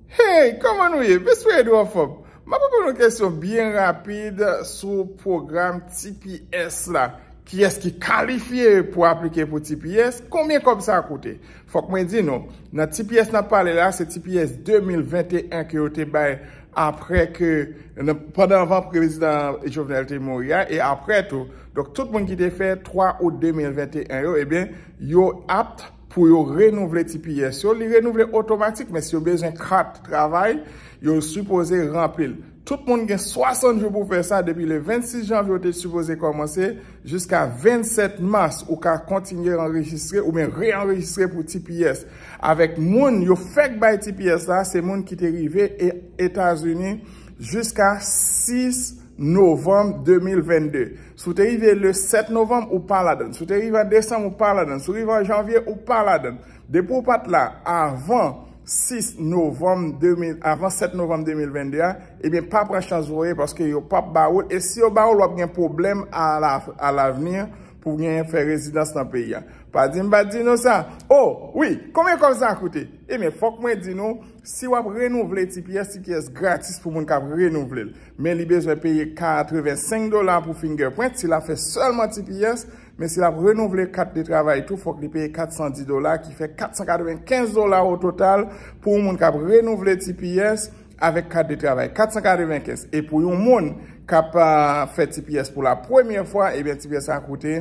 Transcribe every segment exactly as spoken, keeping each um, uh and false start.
Hey, kòman nou ye? M espere nou anfòm. M ap reponn yon kesyon byen rapid sou pwogram T P S la. Kiyès ki kalifye pou aplike pou T P S? Konbyen kòb sa koute? Fòk mwen di nou, nan T P S n ap pale la, se T P S de mil venteyen ke yo te bay apre ke, nan, pandan anvan prezidan Jovenel te mouri a, e apre tou. Donk, tout moun ki te fè twa out de mil venteyen yo, ebyen, yo apt pou yo renouvle T P S yo. Li renouvle otomatik, men si yo bezwen kat travay, yo sipoze ranpli l. Tout moun gen swasant jou pou fè sa. Depi le vennsis janvye, yo te sipoze kòmanse, jiska vennsèt mas, ou ka kontinye anrejistre oubyen reanrejistre pou T P S. Avèk moun yo fèk bay T P S la, se moun ki te rive e, Etazini jiska sis novanm de mil vennde. Si w te rive le sèt novanm, ou pa ladan. Si w te rive an desanm, ou pa ladan. Si w rive an janvye, ou pa ladan. Depi w pa t la avan sis novanm de mil, avan sèt novanm de mil vennde a, ebyen, pa pran chans voye paske yo p ap ba ou l. E si yo ba ou l, w ap gen pwoblèm a la, a lavni pou w gen fè rezidans nan peyi a. Pa di m pa t di nou sa. Oh, wi, konbyen kòb sa koute? Ebyen, fòk mwen di nou, si w ap renouvle T P S, T P S gratis pou moun k ap renouvle l. Men li bezwen peye katrevensenk dola pou fingerprint, si l ap fè sèlman T P S, men si l ap renouvle kat de travay tou, fòk li peye katsan dis dola, ki fè katsan katrevenkenz dola o total pou yon moun k ap renouvle T P S avèk kat de travay. Katsan katrevenkenz. E pou yon moun k ap, ah, fè T P S pou la premyè fwa, ebyen, T P S sa koute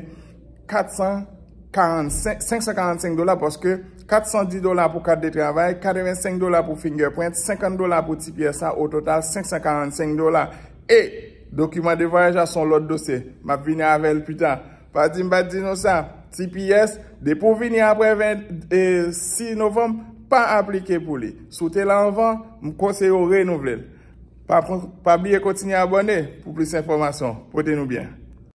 katsan karannsenk, senk san karannsenk dola, paske katsan dis dola pou kat de travay, katrevensenk dola pou fingerprint, senkant dola pou T P S la, o total, senk san karannsenk dola. E dokiman de vwayaj la se yon lòt dosye. M ap vini avè l pita. Pa di m pa t di nou sa. T P S, depi w vini apre ven, e, sis novanm, pa aplike pou li. Si w te la anvan, m konseye w renouvle l. Pa, pa bliye kontinye abòne pou plis enfòmasyon. Pote nou byen.